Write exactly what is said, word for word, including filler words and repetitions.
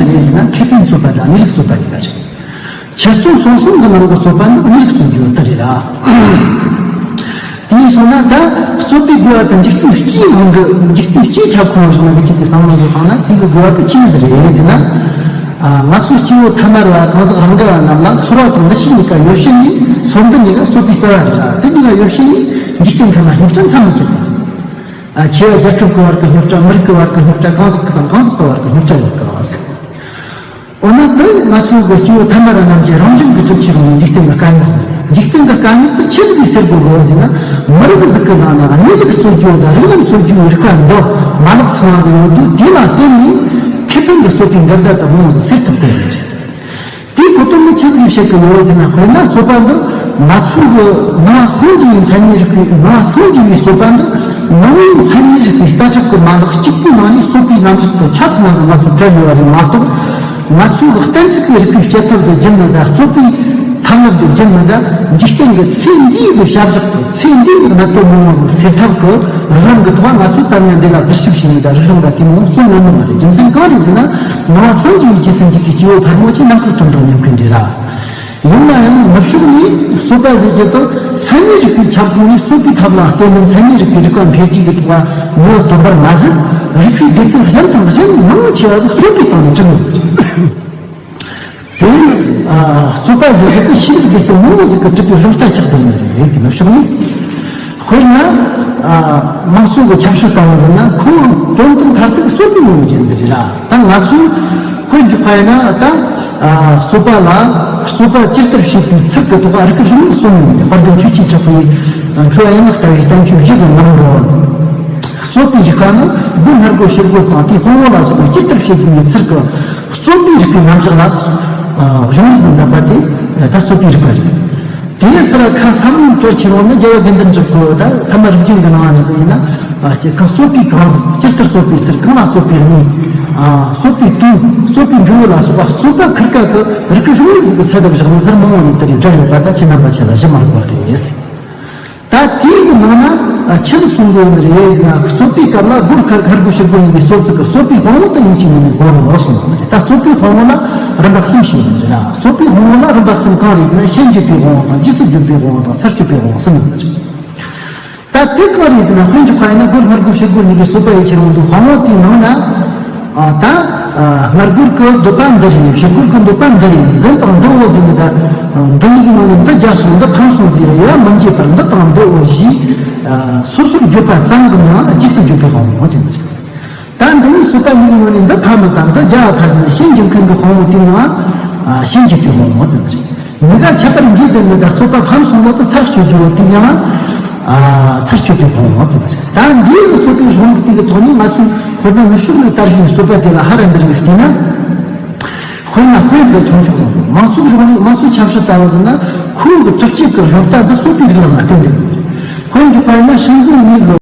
རེད་ཟེར་ན་ཁེ་ཕན་རྩོད་པ་དང་གནས་ལུགས་རྩོད་པ་གཉིས་ཀ་རེད། ཁྱེད་ཚོ་ཚོགས་གསུམ་གྱི་ནང་གི་རྩོད་པ་ནི་གནས་ལུགས་རྩོད་རྒྱུ་དེ་རེད་ལ། དེ་ཡིན་སོང་ན་ད་རྩོད་པའི་དགོས་པ་དང་འཇིག་རྟེན་སྤྱིའི་ནང་གི་འཇིག་རྟེན་སྤྱིའི་ཁྱབ་ཁོངས་བཞག་ན་གི་ཆེད་དུ་བསམ་བློ་བཟོ་སྟངས་ན་དེ་གི་དགོས་པ་དེ་ཆི་ཟིག་རེད་ཟེར་ན། ང་ཚོ་སྐྱེ་བོ་ཐ་མལ་བ་གང་ཟག་རང་ག་བ་རྣམས་ལ་ཚོར་བ་དང་འདུ་ཤེས་གཉིས་ཀ་ཡོད་ཕྱིར་ནི་ཚོར་འདུ་གཉིས་ཀ་རྩོད་པའི་རྩ་བ་རེད་ལ། དེ་གཉིས་ཀ་ཡོད་ཕྱིར་ནི་འཇིག་རྟེན་ཐ་མ་རྙོག་དྲ་མཚམས་མི་ཆད་པ། ཆེ་བ་རྒྱལ་ཁབ་ཀྱི་བར་གྱི་རྙོག་དྲ། མི་རིགས་ཀྱི་བར་གྱི་རྙོག་དྲ། གང་ཟག་གི་དང་གང་ཟག་གི་བར་གྱི་རྙོག་དྲ་ཡོད་གི། འོ་ན་དེ་ང་ཚོ་གི་སྐྱེ་བོ་ཐ་མལ་པ་རྣམས་ཀྱི་རང་བཞིན་གྱི་གྲུབ་ཆེ་རུང་བའི་འཇིག་རྟེན་གྱི་དཀའ་རྙོག་ཟེར། འཇིག་རྟེན་གྱི་དཀའ་རྙོག་དེ་ཆི་ཟིག་གིས་སེལ་དགོས་གོ་ཟེར་ན། མི་རིགས་ཟིག་གི་ནང་ན་གནས་ལུགས་རྩོད་རྒྱུ་དང་རིགས་ལམ་རྩོད་རྒྱུའི་རིགས་པ་འདི་མ་ལག་ཚང་བ་ཟིག་ཡོད་དུས། དེ་ལ་བརྟེན་ནས་ཁེ་ཕན་གྱི་རྩོད་པའི་འགལ་ཟླ་དང་རྨོངས་ཟིག་སེལ་ཐུབ་དགོས་ཡོད་རེད། དེའི་གོ་དོན་ནི་ཆི་ཟིག་བཤད་གི་ཡོད་ཟེར་ན། དཔེར་ན་རྩོད་པ་འདི་ང་ཚོ་གི་ནང་པ་སངས་རྒྱས་པའི་མཚན་ཉིད་རིག་པའི། ནང་པ་སངས་རྒྱས་པའི་རྩོད་པ་འདི་ནང་པའི་མཚན་ཉིད་རིག་པའི་ལྟ་གྲུབ་ཀྱི་མ་ལག་གཅིག་པུའི་ནང་ནས་རྩོད་པའི་རྣམ་གཞག་གི་ཆ་ཚང་བ་ཟིག་ང་ཚོ་བྲལ་ཡོད་པ་རེད་མ་གཏོགས། ང་ཚོ་གི་གཏན་ཚིགས་ཀྱི་རིག་པའི་སྐྱེད་ཐབས་དེ་བརྒྱུད་ནས་དང་རྩོད་པའི་ཐབས་ལམ་དེ་བརྒྱུད་ནས་དང་འཇིག་རྟེན་གྱི་ཚེ་འདིའི་གི་བྱ་བཞག་གི་ཚེ་འདིའི་གི་གནད་དོན་མང་བོ་ཟིག་སེལ་ཐབས་ཀྱི་རིགས་ལམ་གྱི་ཐོག་ང་ཚོས་ད་ནི་འདི་ལ་བསྡུར་ཞིབ་བྱས་ནས་དང་རིག་གཞུང་དང་དེ་མོ་རྩོད་མི་ནུས་པ་རེད། རྒྱུ་མཚན་གང་རེད་ཟེར་ན། ནང་པ་སངས་རྒྱས་པའི་རྗེས་སུ་འཇུག་པའི་སྐྱེ་བོ་ཕལ་མོ་ཆེ་ནང་ཆོས་མཐུན་སྒྲིལ་ཉམས་མཁན་རེད་ལ། ཡིན་ན་ཡང་ནུབ་ཕྱོགས་ནས་རྩོད་པ་ཟེར་རྒྱུ་དང་མཚན་ཉིད་རིག་པའི་ཁྱབ་ཁོངས་ནས་རྩོད་པའི་ཐབས་ལ་བརྟེན་ནས་མཚན་ཉིད་རིག་པའི་རིག་པ་འཕེལ་རྒྱས་ཀྱི་ཐོག་ནུས་པ་ཐོན་པར་མ་ཟད། རིག་པའི་སྡེ་ཚན་གཞན་དང་གཞན་མང་ཆེ་བ་ཟིག་རྩོད་པའི་སྟེང་ནས་གྲུབ་ཡོད་པ་རེད། དེ་ཡང་རྩོད་པ་ཟེར་རྒྱུ་དེ་ཤེས་རིག་སྡེ་ཚན་མང་བོ་ཟིག་གིས་གྲུབ་པའི་རང་རྟགས་ཆགས་བསྡད་ཡོད་རེད་ཟེར། ནུབ་ཕྱོགས་ནས། དཔེར་ན། དམངས་གཙོ་གི་ཁྱད་ཆོས་ལྟ་བུ་ཟེར་ན། ཁོང་དོན་དམ་མཐར་ཐུག་རྩོད་པའི་ངོ་བོ་ཅན་ཟིག་རེད་ལ། ད་ང་ཚོས་དཔེ་འཇོག་པ་ཡིན་ན། ད་རྩོད་པ་ལ་རྩོད་པ་ཇི་ལྟར་བྱེད་པའི་ཚུལ་གྱི་ཐོག་རིགས་པའི་གཞུང་ལུགས་གསུམ་ནས། དཔལ་ལྡན་ཆོས་ཀྱི་གྲགས་པའི་འཕྲོས་ཡན་ལག་ལྟ་བུའི་བསྟན་བཅོས་བཞི་གི་ནང་དུ། རྩོད་པའི་རིགས་པ་ནི་སྒོ་སྔ་རྒོལ་ཕྱི་རྒོལ་དང་དེའི་དཔང་པོ་ལ་སོགས་པ་ཇི་ལྟར་བྱེད་པའི་ཚུལ་གྱི་རྩོད་པའི་རིགས་པའི་རྣམ་གཞག་ལ་གཞུང་ལུགས་སུ་འཛིན་པ་དེ་ད་རྩོད་པའི་རིགས་པ་རེད། དེ་ཡང་སྲིད་པ་ཁ་སང་ནས་གྲོལ་ཁྱེར་ཡོང་ནི་རྒྱལ་བ་དགེ་འདུན་གྲགས་པོ། ད་ཚད་མ་རིག་རྒྱུན་གྱི་ནང་ནས་ཟེར་ཡིན་ན། ཁོང་རྩོད་པའི་གང་ཟག་ཇི་ལྟར་རྩོད་པའི་ཚུལ། གང་ལ་རྩོད་པའི་གནས། རྩོད་པའི་དུས། རྩོད་པའི་འབྲས་བུ་ལ་སོགས་པ་རྩོད་པ་ཁུར་ཀ་གི་རིགས་པའི་གཞུང་ལུགས་ཟིག་གི་ཚད་དུ་བཞག་ནས་ཟུར་མང་བོ་ནས་དེ་རིགས་བྲིས་ཡོད་པ་ད་ཁྱེད་རྣམ་པ་ཆ་ལ་གཞི་མ་རག་པ་རེད། ད་དེའི་གི་ནང་ན་ཆི་ཟིག་གསུང་གི་ཡོད་ནི་རེད་ཟེར་ན། རྩོད་པའི་སྐབས་ལ་སྒོ་སྔ་རྒོལ་ཕྱི་རྒོལ་གཉིས་ཀྱི་རྩོད་ཚུལ་གྱི་རྩོད་པའི་དབང་པོ་དེ་ཡིན་གཅིག་མིན་གཉིས་དགོས་རེད་གསུངས་པ་རེད། ད་རྩོད་པའི་དབང་པོ་ལ་རིམ་པ་གསུམ་ཞིག་ཡོད་ནི་རེད་ལ། རྩོད་པའི་དབང་པོ་ལ་རིམ་པ་གསུམ་གང་རེད་ཟེར་ན། ཤན་འབྱེད་པའི་དབང་པོ་དང་། རྗེས་སུ་འཇུག་པའི་དབང་པོ་དང་། ཚར་གཅོད་པའི་དབང་པོ་གསུམ་ཡོད་ནི་རེད། ད་དེ་གང་རེད་ཟེར་ན། དཔེ་འཇོག་པ་ཡིན་ན། སྒོ་སྔ་རྒོལ་ཕྱི་རྒོལ་གཉིས་ཀྱི་རྩོད་པ་ཡི་ཁྱེར་ཡོང་དུས། དབང་པོ་དེའི་ནང་ན། ཨ། ད་ཨ་སྔ་རྒོལ་གྱི་འདོད་པ་འདི་རེད། ཕྱི་རྒོལ་གྱི་འདོད་པ་འདི་རེད། འདི་དང་འདི་འོ་ཟེར་ནས། ད་འདི་གཉིས་ཀྱི་ནང་ནས་འདི་རྒྱལ་སོང་། འདི་ཕམ་སོང་ཟེར་ཡ་མི་འབྱེད་པར། འདི་དང་འདི་འོ་ཞེས་ཨ་སོ་སོར་བརྗོད་པ་ཙམ་གྱི་ནང་རྗེས་སུ་འཇུག་པའི་དབང་པོ་ཟེར་ནི་རེད། ད་འདི་གཉིས་རྩོད་པ་གཉིས་ཀྱི་ནང་ནས་འདི་ཕམ་མི་དང་འདི་རྒྱལ་བ་ཐལ་ཟེར་ནས་ཤན་འབྱེད་མཁན་གྱི་དབང་པོ་དེའི་ནང་ཨ་ཤན་འབྱེད་པའི་དབང་པོ་ཟེར་ནི་རེད། གཉིས་ཀ་ཁྱད་པར་འབྱེད་དེ་ནི། ད་རྩོད་པ་ཕམ་སོང་ནོ་དེ་ཚར་གཅོད་རྒྱུ་བོ་དེ་ཡང་ཨ་ཚར་གཅོད་པའི་དབང་པོ་ཟེར་ནི་རེད། ད་འདིའི་རྩོད་པའི་གཞུང་ལུགས་དེ་གི་ཐོག་ནས་ང་ཚོས་དཔེར་ན་ནུབ་ཕྱོགས་ནས་དར་བཞིན་རྩོད་པ་དེ་ལ་ཧ་ར་འདི་རིགས་བལྟས་ན། དཔེར་ན་དཔེ་ཟིག་མཚོན་ཆོག་དང་། མང་གཙོའི་གཞུང་ལུགས། མང་གཙོའི་ཁྱད་ཆོས་ལྟ་བུ་ཟེར་ན། ཁོང་གི་གྲགས་ཆོད་ཀྱི་གཞུང་རྟ་འདི་རྩོད་པའི་རིགས་ལམ་ལ་བརྟེན་ཏེ། དཔེ་འཇོག་པ་ཡིན་ན། སྲིད་འཛིན་གཉིས་ཀྱི་